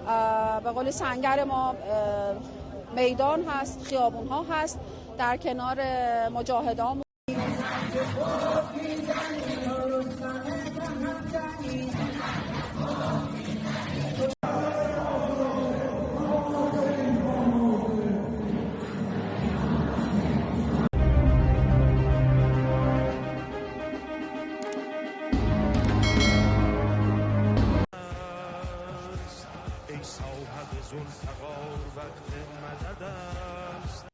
به قول سنگر ما میدان هست، خیابون ها هست، در کنار مجاهدان.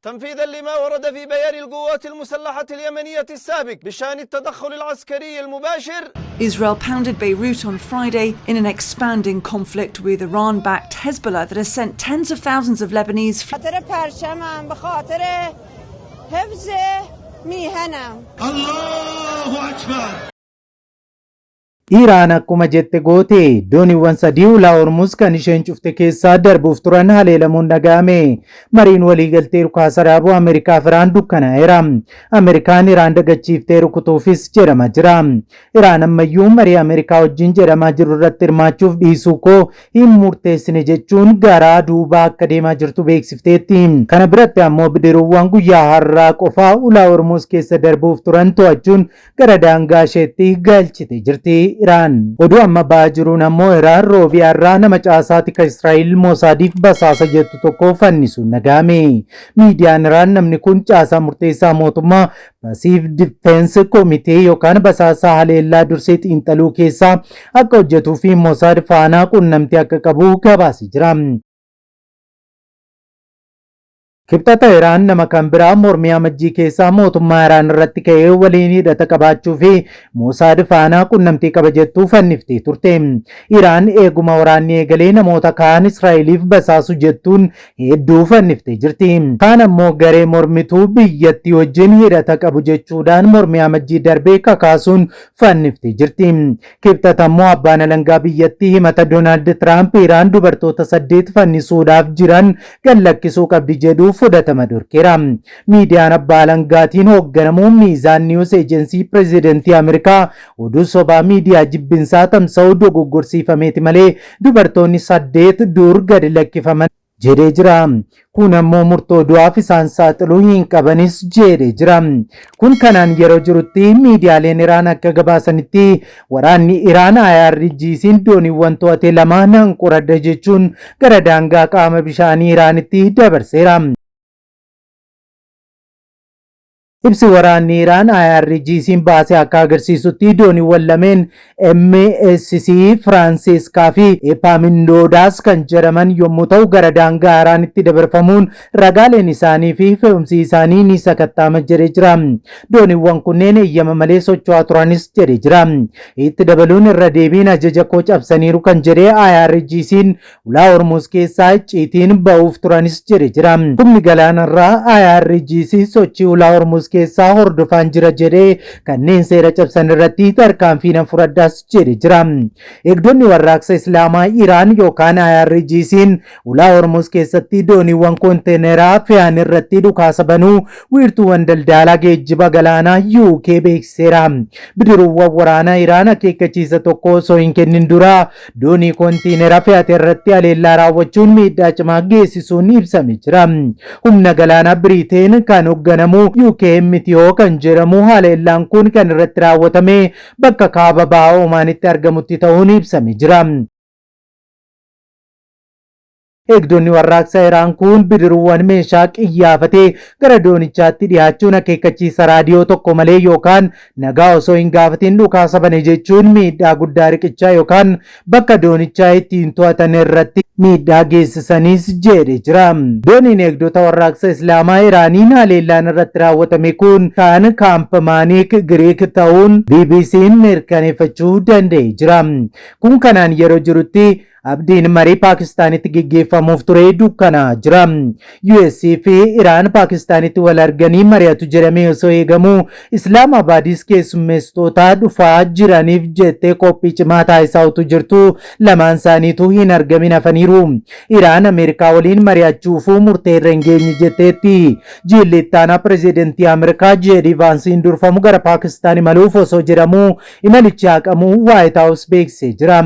تنفيذا لما ورد في بيان القوات المسلحة اليمنية السابق بشأن التدخل العسكري المباشر. Israel pounded Beirut on Friday in an expanding conflict with Iran-backed Hezbollah that has sent tens of thousands of Lebanese خاطر پرچمم، به خاطر حفظ میهنم. الله أكبر. Iraan akkuma jette goote. Dooniiwwan sadii ulaa Hormuz kan isheen cufte keessaa darbuuf turan haleelamuun dhaga'ame. Mariin waliigaltee dhukaasa dhaabuu Ameerikaa fi Iraan dukkanaa'eera. Ameerikaan Iraan dagachiiftee rukutuufis jedhama jira. Iraan ammayyuu marii Ameerikaa wajjin jedhamaa jiru irratti hirmaachuuf dhiisuu koo hin murteessine jechuun garaa duubaa akka deemaa jirtu beeksifteetti. Kana biratti ammoo bidiruuwwan guyyaa har'aa qofaa ulaa Hormuz keessa darbuuf turan to'achuun gara daangaa isheetti galchite jirti Iraan. Oduu amma ba'aa jiruun ammoo Iraan roobii har'aa nama caasaa tika Israa'el Moosaadiif basaasa jettu tokko fannisuun dhaga'ame. Miidiyaan Iraan namni kun caasaa murteessaa mootummaa Passive Defense Committee yookaan basaasaa haleellaa dursee xiinxaluu keessaa akka hojjetuu fi Mosaad faanaa qunnamtii akka qabu gabaasee jira. Kibxata Iraan nama kan biraa mormii Amajjii keessaa mootummaa Iraan irratti ka'ee waliin hidhata qabaachuu fi Mosaad faanaa qunnamtii qaba jettuu fanniftee turte. Iraan eeguma waraanni eegalee namoota kaan Israa'eliif basaasu jettuun hedduu fanniftee jirti. Kaan ammoo garee mormituu biyyattii wajjin hidhata qabu jechuudhaan mormii Amajjii darbee kakaasuun fanniftee jirti. Kibxata ammoo abbaan alangaa biyyattii himata Doonaald Tiraamp Iraan dubartoota saddeet fannisuudhaaf jiran gad lakkisuu qabdi jedhu fudhatama dhorkeera. Miidiyaan abbaa alangaatiin hoogganamu Mizan News Agency pirezidentii Ameerikaa oduu sobaa miidiyaa jibbinsaa tamsa'uu dogoggorsiifameeti malee dubartoonni saddeet dur gadi lakkifaman jedhee jira. Kun ammoo murtoo du'aaf isaan saaxiluu hin qabanis jedhee jira. Kun kanaan yeroo jirutti miidiyaaleen Iraan akka gabaasanitti waraanni Iraan IRGC'n dooniiwwan to'ate lama nan qoradha jechuun gara daangaa qaama bishaanii Iraanitti dabarseera. Ibsi waraanni Iraan IRGC'n baase akka agarsiisutti dooniiwwan lameen MSC Francisca fi Epaminondas kan jedhaman yommuu ta'u, gara daangaa Iraanitti dabarfamuun ragaaleen isaanii fi fe'umsi isaanii ni sakatta'ama jedhee jira. Dooniiwwan kunneen eeyyama malee socho'aa turanis jedhee jira. Itti dabaluun irra deebiin ajaja koo cabsaniiru kan jedhee IRGC'n ulaa Hormuz keessaa icciitiin ba'uuf turanis jedhee jira. Humni galaanarraa IRGC sochii ulaa Hormuz keessaa hordofaan jira jedhee kanneen seera cabsan irratti tarkaanfii nan fudhadhaas jedhe jira. Eegdonni warraaqsa Islaamaa Iraan yookaan IRGC'n ulaa Hormuz keessatti dooniiwwan konteeneraa fe'an irratti dhukaasa banuu wiirtuuwwan daldalaa geejjiba galaanaa UK beeksiseera. Bidiruuwwan waraanaa Iraan akeekkachiisa tokko osoo hin kennin dura doonii konteeneraa fe'ate irratti haleellaa raawwachuun miidhaa cimaa geessisuun ibsame jira. Humna galaanaa Biriteen kan hoogganamu UKMTO kan jedhamu haleellaan kun kan irratti raawwatame bakka kaaba baha Omaanitti argamutti ta'uun ibsame jira. Eegdonni warraaqsa Iraan kun bidiruuwwan meeshaa qiyyaafatee gara doonichaatti dhiyaachuun akeekkachiisa raadiyoo tokko malee yookaan nagaa osoo hin gaafatin dhukaasa bane jechuun miidhaa guddaa riqichaa yookaan bakka doonichaa ittiin to'atan irratti miidhaa geessisanis jedhe jira. Dooniin eegdota warraaqsa Islaamaa Iraaniin haleellaan irratti raawwatame kun kan Kaampamaanik Giriik ta'uun BBC'n mirkaneeffachuu danda'e jira. Kun kanaan yeroo jirutti abdiin marii Paakistaanitti geggeeffamuuf ture dukkanaa jira. US fi Iraan Paakistaanitti wal arganii mari'atu jedhamee osoo eegamu Islaamabaadis keessummeessitoota dhufaa jiraniif jettee qophii cimaa taasisaa utuu jirtu lamaan isaaniitu hin argamin hafaniiru. Iraan Ameerikaa waliin mari'achuufuu murtee irra hin geenye jetteetti. Jilli ittaanaa pirezidentii Ameerikaa J.D. Vaansiin durfamu gara Paakistaan imaluuf osoo jedhamu imalichi haqamuu White House beeksisee jira.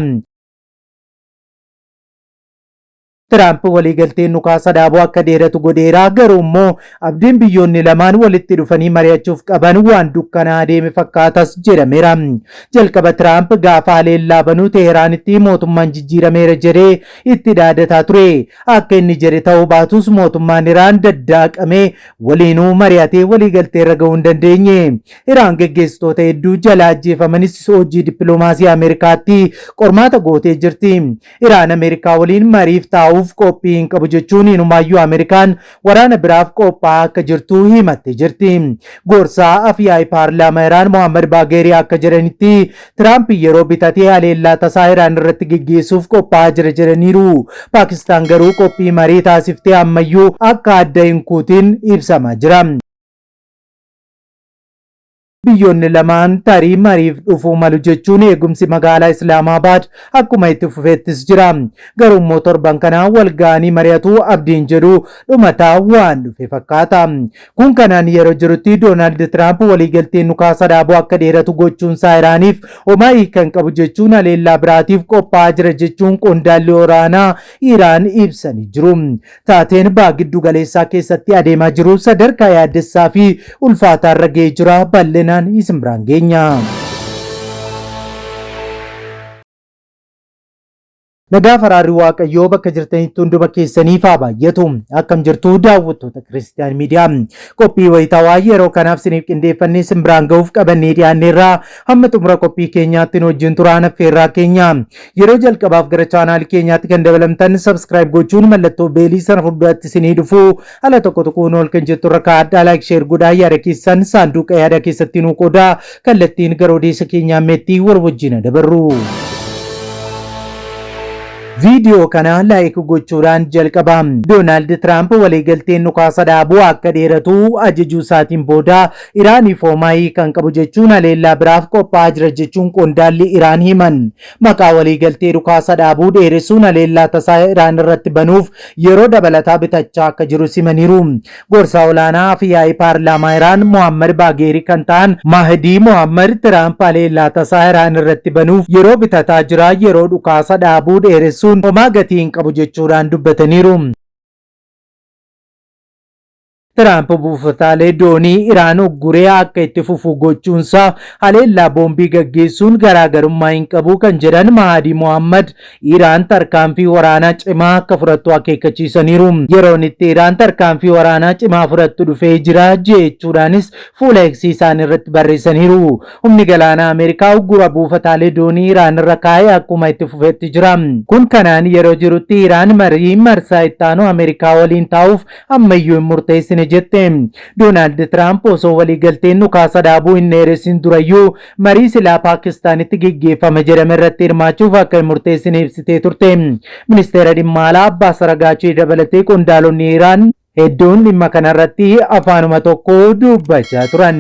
Tiraamp waliigalteen dhukaasa dhaabuu akka dheeratu godheera, garuu immoo abdiin biyyoonni lamaan walitti dhufanii mari'achuuf qaban waan dukkanaa deeme fakkaatas jedhameera. Jalqaba Tiraamp gaafa haleellaa banuu Teeheraanitti mootummaan jijjiirameera jedhee itti dhaadataa ture. Akka inni jedhe ta'uu baatus mootummaan Iraan daddaaqamee waliinuu mari'atee waliigaltee irra gahuu hin dandeenye. Iraan geggeessitoota hedduu jala ajjeefamanis hojii dippiloomaasii Ameerikaatti qormaata gootee jirti. Iraan Ameerikaa waliin mariif taa'uuf qophii hin qabu jechuun inumaayyuu Ameerikaan waraana biraaf qophaa'aa akka jirtu himattee jirti. Gorsaa Afyaa'ii Paarlaamaa Iraan Mohammad Baageerii akka jedhanitti Tiraamp yeroo bitatee haleellaa tasaa Iraan irratti geggeessuuf qophaa'aa jira jedhaniiru. Paakistaan garuu qophii marii taasiftee ammayyuu akka adda hin kutin ibsamaa jira. Biyyoonni lamaan tarii mariif dhufuu malu jechuun eegumsi magaalaa Islaamaabaad akkuma itti fufeettis jira. Garuu immoo torban kana wal ga'anii mari'atu abdiin jedhu dhumataa waan dhufe fakkaata. Kun kanaan yeroo jirutti Doonaald Tiraamp waliigalteen dhukaasa dhaabuu akka dheeratu gochuunsaa Iraaniif homaa hiika hin qabu jechuun haleellaa biraatiif qophaa'aa jira jechuun qondaalli waraanaa Iraan ibsanii jiru. Taateen baha giddu galeessaa keessatti adeemaa jiru sadarkaa yaaddessaa fi ulfaataa irra ga'ee jira. Bal'inaan isin biraan geenya. Nagaa faraarri Waaqayyoo bakka jirtanitti hunduma keessaniif haa baay'atu. Akkam jirtu daawwattoota Kiristiyaan Miidiyaa. Qophii wayitaawaa yeroo kanaaf isiniif qindeeffannee isin biraan ga'uuf qabannee dhiyaanneerra. Hamma xumura qophii keenyaatti nu wajjin turaan affeerraa keenya. Yeroo jalqabaaf gara chaanaalii keenyaatti kan dabalamtan subscribe gochuun mallattoo beelii sana fuulduratti isinii dhufu ala tokko tokkoon ol kan jettu irra kaa'adhaa, like, share godhaa, yaada keessan saanduqa yaada keessatti nuu qoodaa. Kallattiin gara odeessa keenyaa meetti wal wajjin dabarru. Viidiyoo kana like gochuudhaan jalqaba. Doonaald Tiraamp waliigalteen dhukaasa dhaabuu akka dheeratu ajajuu isaatiin booda Iraaniif homaa kan qabu jechuun haleellaa biraaf qophaa'aa jira jechuun qondaalli Iraan himan. Maqaa waliigaltee dhukaasa dhaabuu dheeressuun haleellaa tasaa Iraan irratti banuuf yeroo dabalataa bitachaa akka jiru simaniiru. Gorsaa olaanaa Afyaa'ii Paarlaamaa Iraan Mohammad Baageerii kan ta'an Mahdii Mohammad Tiraamp haleellaa tasaa Iraan irratti banuuf yeroo bitataa jira, yeroo dhukaasa dhaabuu dheeressuun homaa gatii hin qabu jechuudhaan dubbataniiru. Tiraamp buufataalee doonii Iraan ugguree akka itti fufu gochuunsaa haleellaa boombii gaggeessuun garaagarummaa hin qabu kan jedhan Mahadii Mohammad Iraan tarkaanfii waraanaa cimaa akka fudhattu akeekkachiisaniiru. Yeroon itti Iraan tarkaanfii waraanaa cimaa fudhattu dhufee jira jechuudhaanis fuula X isaanii irratti barreessaniiru. Humni galaanaa Ameerikaa uggura buufataalee doonii Iraan irra kaa'e akkuma itti fufetti jira. Kun kanaan yeroo jirutti Iraan marii marsaa itti aanu Ameerikaa waliin taa'uuf ammayyuu hin murteessine jette. Doonaald Tiraamp osoo waliigalteen dhukaasa dhaabuu hin dheeressin durayyuu marii silaa Paakistaanitti geggeeffama jedhame irratti hirmaachuuf akka hin murteessine ibsitee turte. Ministeera dhimma alaa Abbaas Aragaachii dabalatee qondaalonni Iraan hedduun dhimma kanarratti afaanuma tokko dubbachaa turan.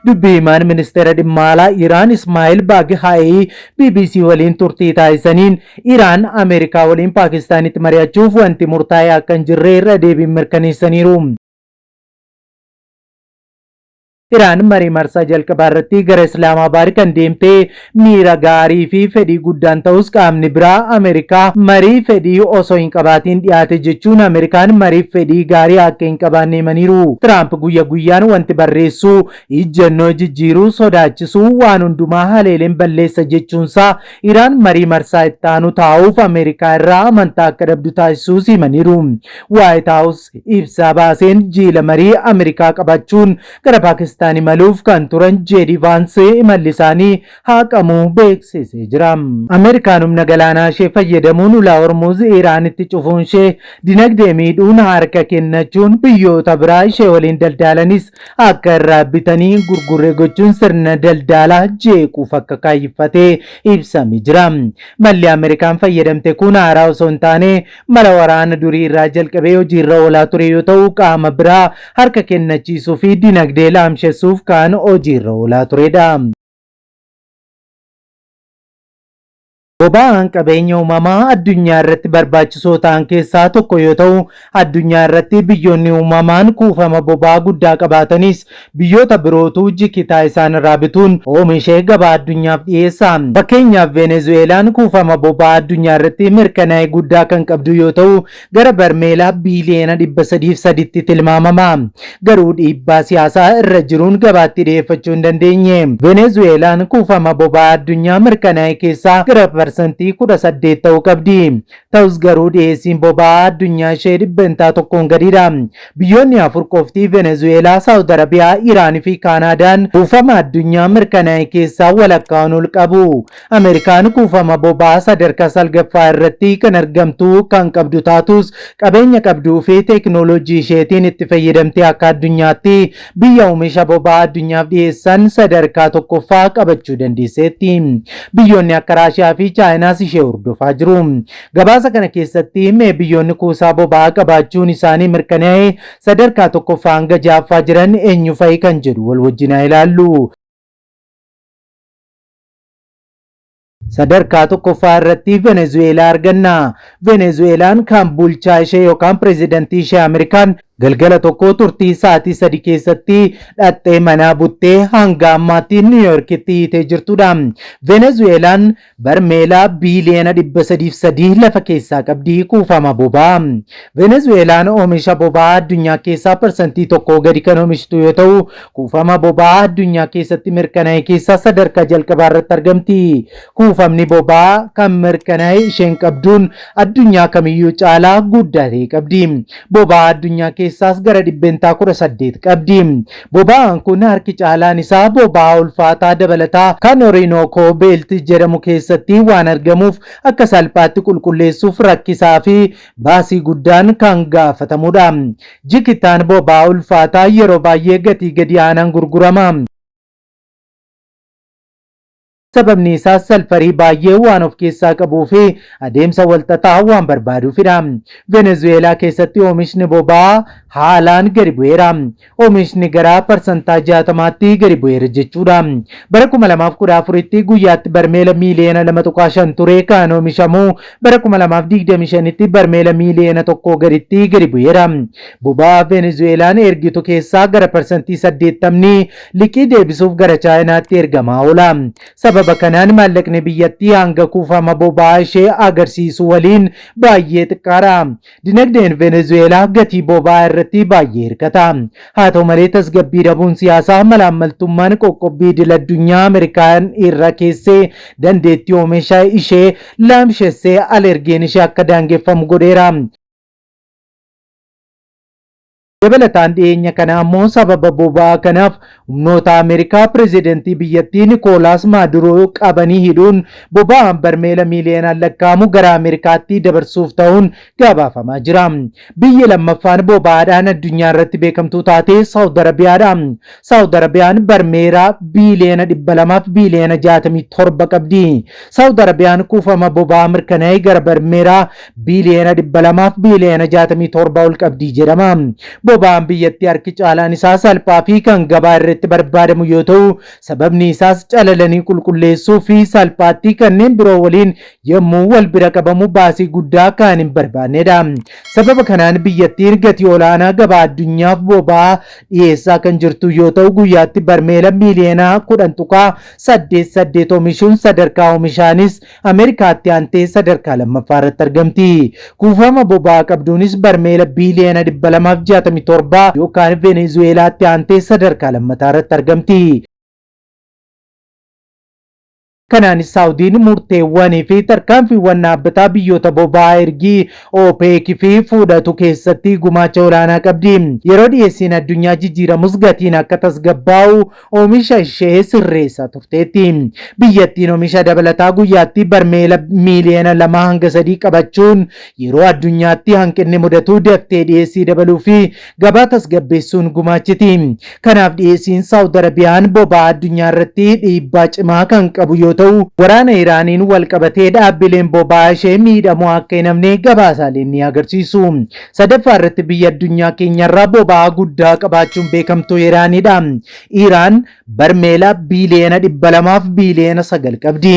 Dubbii himaan ministeera dhimma alaa Iraan Ismaa'il Baaghaayii BBC waliin turtii taasisaniin Iraan Ameerikaa waliin Paakistaanitti mari'achuuf wanti murtaa'e akka hin jirre irra deebiin mirkaneessaniiru. Iraan marii marsaa jalqabaa irratti gara Islaamabaad kan deemte miira gaarii fi fedhii guddaan ta'us qaamni biraa Ameerikaa marii fedhii osoo hin qabaatiin dhiyaate jechuun Ameerikaan mariif fedhii gaarii akka hin qabaanne himaniiru. Tiraamp guyya guyyaan wanti barreessu, ijjennoo jijjiiruu, sodaachisuu, waan hundumaa haleeleen balleessa jechuunsaa Iraan marii marsaa itti aanu taa'uuf Ameerikaa irraa amantaa akka dhabdu taasisuus himaniiru. White House ibsaa baaseen jiila marii Ameerikaa qabachuun gara Paakistaan imaluuf kan turan J.D. Vance imalli isaanii haqamuu beeksisee jira. Ameerikaan humna galaanaa ishee fayyadamuun ulaa Hormuz Iraanitti cufuun ishee dinagdee miidhuun harka kennachuun biyyoota biraa ishee waliin daldaalanis akka irraa bitanii gurgurree gochuun sirna daldalaa jeequuf akka kaayyeffatee ibsamee jira. Malli Ameerikaan fayyadamte kun haaraa osoo hin taane mala waraana durii irraa jalqabee hojiirra oolaa ture yoo ta'u qaama biraa harka kennachiisuu fi dinagdee laamshessuuf kan hojiirra oolaa turedha. Boba'aan qabeenya uumamaa addunyaa irratti barbaachisoo ta'an keessaa tokko yoo ta'u, addunyaa irratti biyyoonni uumamaan kuufama boba'aa guddaa qabaatanis biyyoota birootu jikitaa isaan irraa bituun oomishee gabaa addunyaaf dhiyeessa. Fakkeenyaaf, Venezuelaan kuufama boba'aa addunyaa irratti mirkanaa'e guddaa kan qabdu yoo ta'u, gara barmeelaa biiliyoona 303tti tilmaamama. Garuu dhiibbaa siyaasaa irra jiruun gabaatti dhiyeeffachuu hin dandeenye. Venezuelaan kuufama boba'aa addunyaa mirkanaa'e keessaa gara 18% ta'uu qabdi. Ta'us garuu dhiyeessiin boba'aa addunyaa ishee 1%n gadidha. Biyyoonni afur qofti, Venezuelaa, Saawud Arabiyaa, Iraan fi Kaanaadaan, kuufama addunyaa mirkanaa'e keessaa walakkaan ol qabu. Ameerikaan kuufama boba'aa sadarkaa salgaffaa irratti kan argamtu kan qabdu taatus, qabeenya qabduu fi teeknooloojii isheetiin itti fayyadamtee akka addunyaatti biyya oomisha boba'aa addunyaaf dhiyeessan sadarkaa tokkoffaa qabachuu dandeesseetti. Biyyoonni akka Raashiyaa fi Chaayinaas ishee hordofaa jiru. Gabaasa kana keessatti mee biyyoonni kuusaa boba'aa qabaachuun isaanii mirkanaa'e sadarkaa tokkoffaa hanga ja'affaa jiran eenyu fa'i kan jedhu wal wajjin haa ilaallu. Sadarkaa tokkoffaa irratti Venezuelaa arganna. Venezuelaan kan bulchaa ishee yookaan pireezidantii ishee Ameerikaan galgala tokko turtii sa'aatii 3 keessatti dhaxxee manaa buttee hanga ammaatti Niiwuyoorkitti hiitee jirtudha. Venezuelaan barmeelaa biiliyoona 303 lafa keessaa qabdi kuufama boba'aa. Venezuelaan oomisha boba'aa addunyaa keessaa 1% gadi kan oomishtu yoo ta'u, kuufama boba'aa addunyaa keessatti mirkanaa'e keessaa sadarkaa jalqabaa irratti argamti. Kuufamni boba'aa kan mirkanaa'e isheen qabduun addunyaa kamiyyuu caalaa guddaa ta'e qabdi. Boba'aa addunyaa keessaas gara 18% qabdi. Boba'aan kun harki caalaan isaa boba'aa ulfaataa dabalataa kan Orinoco Belt jedhamu keessatti waan argamuuf, akka salphaatti qulqulleessuuf rakkisaa fi baasii guddaan kan gaafatamudha. Jikitaan boba'aa ulfaataa yeroo baay'ee gatii gadi aanaan gurgurama. Sababni isaas salfarii baay'ee waan of keessaa qabuu fi adeemsa walxaxaa waan barbaaduufidha. Venezuelaa keessatti oomishni boba'aa haalaan gadi bu'eera. Oomishni gara 60%tti gadi bu'eera jechuudha. Bara 2014tti guyyaatti barmeela miiliyoona 2.5 ture kan oomishamu, bara 2025tti barmeela miiliyoona 1 gaditti gadi bu'eera. Boba'aa Venezuelaan ergitu keessaa gara 80% liqii deebisuuf gara Chaayinaatti ergamaa oola. Sababa kanaan maallaqni biyyattii hanga kuufama boba'aa ishee agarsiisu waliin baay'ee xiqqaadha. Dinagdeen Venezuelaa gatii boba'aa irratti baay'ee hirkata. Haa ta'u malee, tasgabbii dhabuun siyaasaa, malaammaltummaan, qoqqobbii idil addunyaa Ameerikaan irra keessee dandeettii oomisha ishee laamshessee al ergeen ishee akka daangeffamu godheera. Dabalataan dhiyeenya kana ammoo sababa boba'aa kanaaf humnoota Ameerikaa pireezidantii biyyattii Nikoolaas Maaduroo qabanii hidhuun boba'aan barmeela miiliyoonaan lakkaa'amu gara Ameerikaatti dabarsuuf ta'uun gabaafamaa jira. Biyyi lammaffaan boba'aadhaan addunyaa irratti beekamtuu taate Saawud Arabiyaadha. Saawud Arabiyaan barmeela biiliyoona 200 fi biiliyoona 67 qabdi. Saawud Arabiyaan kuufama boba'aa mirkanaa'e gara barmeelaa biiliyoona 200 fi biiliyoona 67 ol qabdi jedhama. Boba'aan biyyattii harki caalaan isaa salphaa fi kan gabaa irratti barbaadamu yoo ta'u, sababni isaas calalanii qulqulleessuu fi salphaatti kanneen biroo waliin yommuu wal bira qabamu baasii guddaa kan hin barbaannedha. Sababa kanaan biyyattiin gatii olaanaa gabaa addunyaaf boba'aa dhiyeessaa kan jirtu yoo ta'u, guyyaatti barmeela miiliyoona 10.88 oomishuun sadarkaa oomishaanis Ameerikaatti aantee sadarkaa lammaffaa irratti argamti. Kuufama boba'aa qabduunis barmeela biiliyoona 267 yookaan Venezueelaatti aantee sadarkaa lammataa irratti argamti. Kanaanis Saawudiin murteewwanii fi tarkaanfiiwwan dhaabbataa biyyoota boba'aa ergii OPEC fi fudhatu keessatti gumaacha olaanaa qabdi. Yeroo dhiyeessiin addunyaa jijjiiramus gatiin akka tasgabbaa'u oomisha ishee sirreessaa turteetti. Biyyattiin oomisha dabalataa guyyaatti barmeela miiliyoona 2 hanga 3 qabachuun yeroo addunyaatti hanqinni mudatu daftee dhiyeessii dabaluu fi gabaa tasgabbeessuun gumaachiti. Kanaaf dhiyeessiin Saawud Arabiyaan boba'aa addunyaa irratti dhiibbaa cimaa kan qabu yoo ta'u, ta'u, waraana Iraaniin walqabatee dhaabbileen boba'aa ishee miidhamuu akka hin hafne gabaasaaleen ni agarsiisu. Sadaffaa irratti biyya addunyaa keenyarraa boba'aa guddaa qabaachuun beekamtu Iraanidha. Iraan barmeela biiliyoona 200 fi biiliyoona 9 qabdi.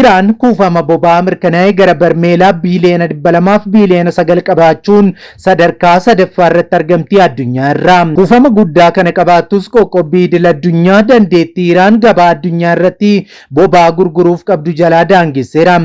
Iraan kuufama boba'aa mirkanaa'e gara barmeela biiliyoona 200 fi biiliyoona 9 qabaachuun sadarkaa sadaffaa irratti argamti addunyaa irraa. Kuufama guddaa kana qabaattus qoqqobbii idil addunyaa dandeettii Iraan gabaa addunyaa irratti boba'aa gurguruuf qabdu jalaa daangesseera.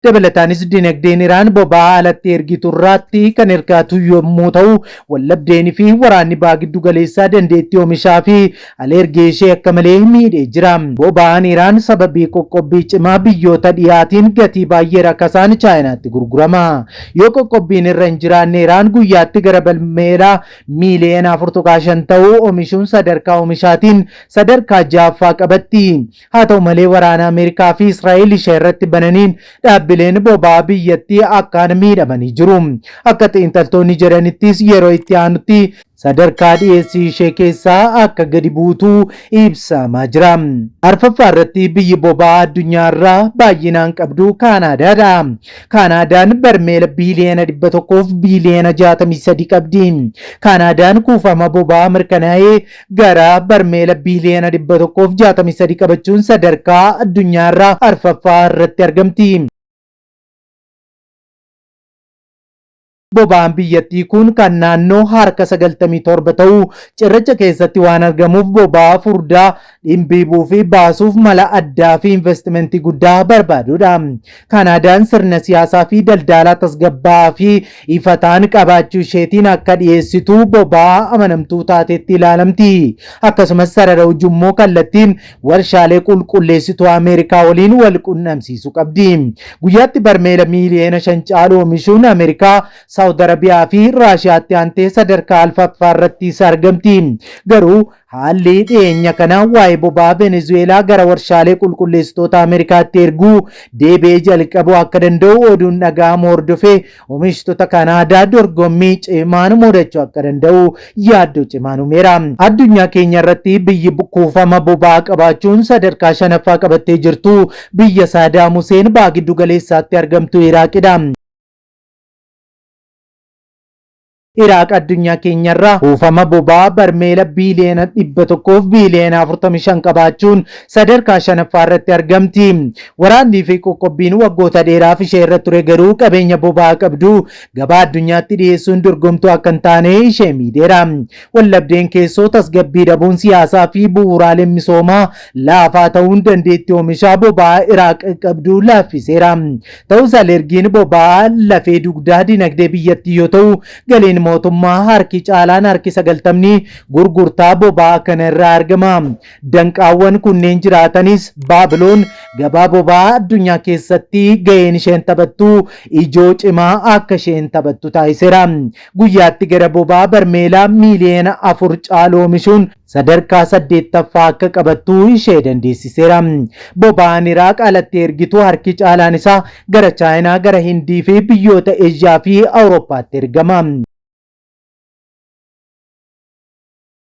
Dabalataanis dinagdeen Iraan boba'aa alatti ergitu irraatti kan hirkatu yommuu ta'u, wallabdeenii fi waraanni baha giddu galeessaa dandeettii oomishaa fi alergee ishee akka malee miidhee jira. Boba'aan Iraan sababii qoqqobbii cimaa biyyoota dhiyaatiin gatii baay'ee rakasaan Chaayinaatti gurgurama. Yoo qoqqobbiin irra hin jiraanne Iraan guyyaatti gara barmeela miiliyoona 4.5 ta'u oomishuun sadarkaa oomishaatiin sadarkaa ja'affaa qabatti. Haa ta'u malee waraana Ameerikaa fi Israa'el ishee irratti bananiin dhaabbileen boba'aa biyyattii akkaan miidhamanii jiru. Akka xiinxaltoonni jedhanittis yeroo itti aanutti sadarkaa dhiyeessii ishee keessaa akka gadi buutu ibsamaa jira. Arfaffaa irratti biyyi boba'aa addunyaa irraa baay'inaan qabdu Kaanaadaadha. Kaanaadaan barmeela biiliyoona 100 fi biiliyoona 63 qabdi. Kaanaadaan kuufama boba'aa mirkanaa'ee gara barmeela biiliyoona 163 qabachuun sadarkaa addunyaa irraa arfaffaa irratti argamti. Boba'aan biyyattii kun kan naannoo harka 97 ta'u cirracha keessatti waan argamuuf boba'aa furdaa dhimbiibuu fi baasuuf mala addaa fi investimentii guddaa barbaadudha. Kaanaadaan sirna siyaasaa fi daldalaa tasgabbaa'aa fi ifa ta'an qabaachuu isheetiin akka dhiyeessituu boba'aa amanamtuu taatetti ilaalamti. Akkasumas sarara ujummoo kallattiin warshaalee qulqulleessituu Ameerikaa waliin wal qunnamsiisuu qabdi. Guyyaatti barmeela miiliyoona 5 caalu oomishuun Ameerikaa, Saawud Arabiyaa fi Raashiyaatti aantee sadarkaa alfaffaa irratti argamti. Garuu haalli dhiyeenya kana waa'ee boba'aa Venezuweelaa gara warshaalee qulqulleessitoota Ameerikaatti erguu deebi'ee jalqabuu akka danda'u oduun dhaga'amu hordofee oomishtoota Kanaadaa dorgommii cimaan mudachuu akka danda'u yaaddoo cimaan uumeera. Addunyaa keenya irratti biyyi kuufama boba'aa qabaachuun sadarkaa shanaffaa qabattee jirtu biyya Saadaam Huseen baha giddu galeessaatti argamtu Iraaqidha. Iraaq addunyaa keenyarraa kuufama boba'aa barmeela biiliyoona 100 fi biiliyoona 45 qabaachuun sadarkaa shanaffaa irratti argamti. Waraannii fi qoqqobbiin waggoota dheeraaf ishee irra ture garuu qabeenya boba'aa qabdu gabaa addunyaatti dhiyeessuun dorgomtuu akka hin taane ishee miidheera. Wallabdeen keessoo tasgabbii dhabuun siyaasaa fi bu'uuraaleen misoomaa laafaa ta'uun dandeettii oomishaa boba'aa Iraaq qabdu laaffiseera. Ta'us alergiin boba'aa lafee dugdaa dinagdee biyyattii yoo ta'u, galiin mootummaa harki caalaan harki 90 gurgurtaa boba'aa kana irraa argama. Danqaawwan kunneen jiraatanis Baabiloon gabaa boba'aa addunyaa keessatti gaheen isheen taphattu ijoo cimaa akka isheen taphattu taasiseera. Guyyaatti gara boba'aa barmeela miiliyoona 4 caalu oomishuun sadarkaa 8ffaa akka qabattu ishee dandeessiseera. Boba'aan Iraaq alatti ergitu harki caalaan isaa gara Chaayinaa, gara Hindii fi biyyoota Eeshiyaa fi Awurooppaatti ergama.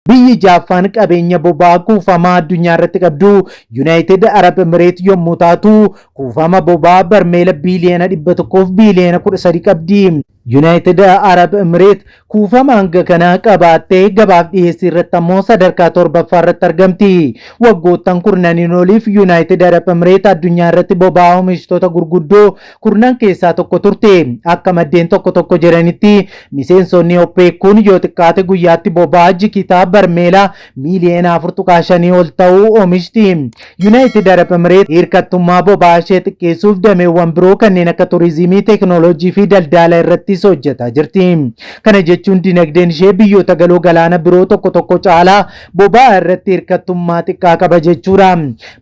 Biyyi ja'affaan qabeenya boba'aa kuufamaa addunyaa irratti qabdu Yuunaayitid Arab Emireet yommuu taatu, kuufama boba'aa barmeela biiliyoona 100 fi biiliyoona 13 qabdi. Yuunaayitid Arab Emireet kuufama hanga kanaa qabaattee gabaaf dhiyeessii irratti ammoo sadarkaa torbaffaa irratti argamti. Waggoottan kurnaniin oliif Yuunaayitid Arab Emireet addunyaa irratti boba'aa oomishtoota gurguddoo kurnan keessaa tokko turte. Akka maddeen tokko tokko jedhanitti miseensonni OPEC kun yoo xiqqaate guyyaatti boba'aa jikitaa barmeela miiliyoona 4.5 ol ta'u oomishti. Yuunaayitid Arab Emireet hirkattummaa boba'aa ishee xiqqeessuuf dameewwan biroo kanneen akka turizimii, teekinooloojii fi daldala irrattis hojjetaa jirti. Kana jechuun dinagdeen ishee biyyoota galoo galaana biroo tokko tokko caalaa boba'aa irratti hirkattummaa xiqqaa qaba jechuudha.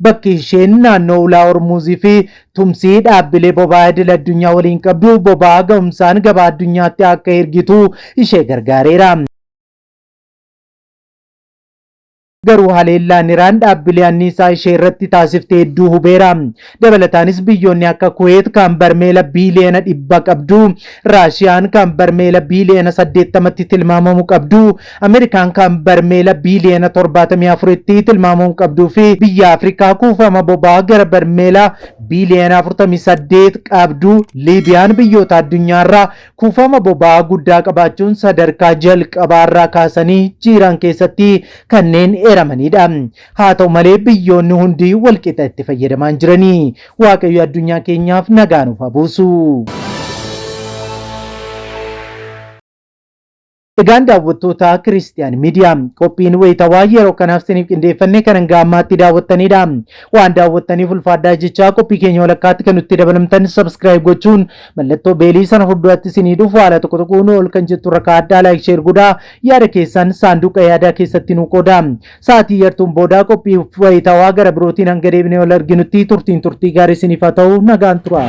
Bakki isheen naannoo ulaa Hormuuzii fi tumsii dhaabbilee boba'aa idil addunyaa waliin qabdu boba'aa ga'umsaan gabaa addunyaatti akka ergitu ishee gargaareera. Garuu haleellaan Iraan dhaabbilee anniisaa ishee irratti taasifte hedduu hubeera. Dabalataanis biyyoonni akka Kuweet kan barmeela biiliyoona 100 qabdu, Raashiyaan kan barmeela biiliyoona 80tti tilmaamamu qabdu, Ameerikaan kan barmeela biiliyoona 74tti tilmaamamu qabduu fi biyya Afrikaa kuufama boba'aa gara barmeela biiliyoona 48 qabdu Liibiyaan biyyoota addunyaarraa kuufama boba'aa guddaa qabaachuun sadarkaa jalqabaarraa kaasanii jiran keessatti kanneen eeramanidha. Haa ta'u malee biyyoonni hundi walqixa itti fayyadamaa hin jiranii. Waaqayyo addunyaa keenyaaf nagaa nuuf haa buusu. Egaan daawwattoota Kiristiyaan Miidiyaa qophiin wayitawaa yeroo kanaaf isiniif qindeeffanne kan hanga ammaatti daawwattanidha. Waan daawwattaniif ulfaadhaa jechaa qophii keenya walakkaatti kan nutti dabalamtan subscribe gochuun mallattoo beelii sana fuulduratti isinii dhufu haala tokko tokkoon ol kan jettu irra kaa'adhaa like share godhaa yaada keessan saanduqa yaadaa keessatti nu qoodaa. Sa'aatii yartuun boodaa qophii wayitawaa gara birootiin hanga deebinee wal arginutti turtiin turtii gaarii isiniif haa ta'u nagaan tura.